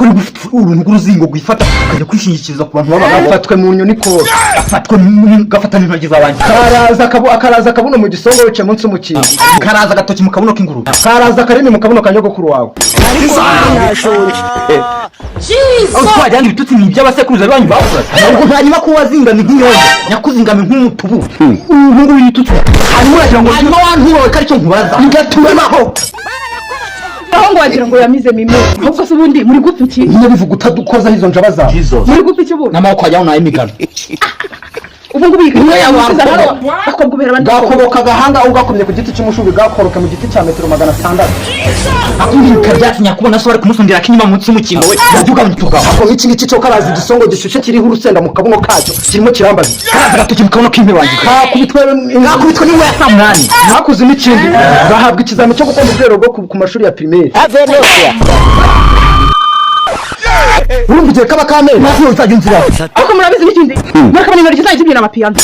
Ako niba ufite uruntu rw'uruzingo rwifata, ukajya kwishingikiriza ku bantu b'abagabo. Gafatwe mu nyoni koro. Gafatwe gafatana intoki zabanjye. Karaza akaraza akabuno mu gisongo wicaye munsi y'umukingo. Karaza agatoki mu kabuno k'ingurube. Karaza akarimi mu kabuno ka nyogokuru wawe. Aho twagira ngo ibitutsi ni iby'abasekuruza banyu bakoraga. Ntabwo hanyuma ko wazingamye nk'inyonga, nyakuzingame nk'umutubu, ubu ngubu ibitutsi hanyuma uragira ngo hanyuma wanturowe ko aricyo nkubaza ngatumaho. Aho ngo wagira ngo yamize mime. Ahubwo se ubundi muri gupfa iki? Nyine bivuga utadukozaho izo njaba zawe. Muri gupfa iki ubundi? N'amaboko wajyaho nayo imigano. Ubu ngubu iyi Imwe yamusize yawe. hano bakobwa ubera abandi bakobwa. Gakoboka agahanga ugakomye ku giti cy'umushubi, gakoroka mu giti cya metero 600. Akundi karyatsi nyakubona so bari kumusondera akinyuma munsi y'umukingo we, wajya ugabanya utugabo. Ako nk'iki ngiki cyo karaza igisongo gishyushye kiriho urusenda mu kabuno kacyo, kirimo kirambaza. Karaza agatoki mu kabuno k'impe wanjye. Kakubitwe. Kakubitwe n'ingwe ya saa munani. Hakuze n'ikindi, gahabwa ikizami cyo gukora urwego rwo ku mashuri ya primaire. Urumva igihe kaba kamena. Maze uzajya unzira. Ariko murabizi n'ikindi, murakabona intoki zanyu zibyina amapiyano.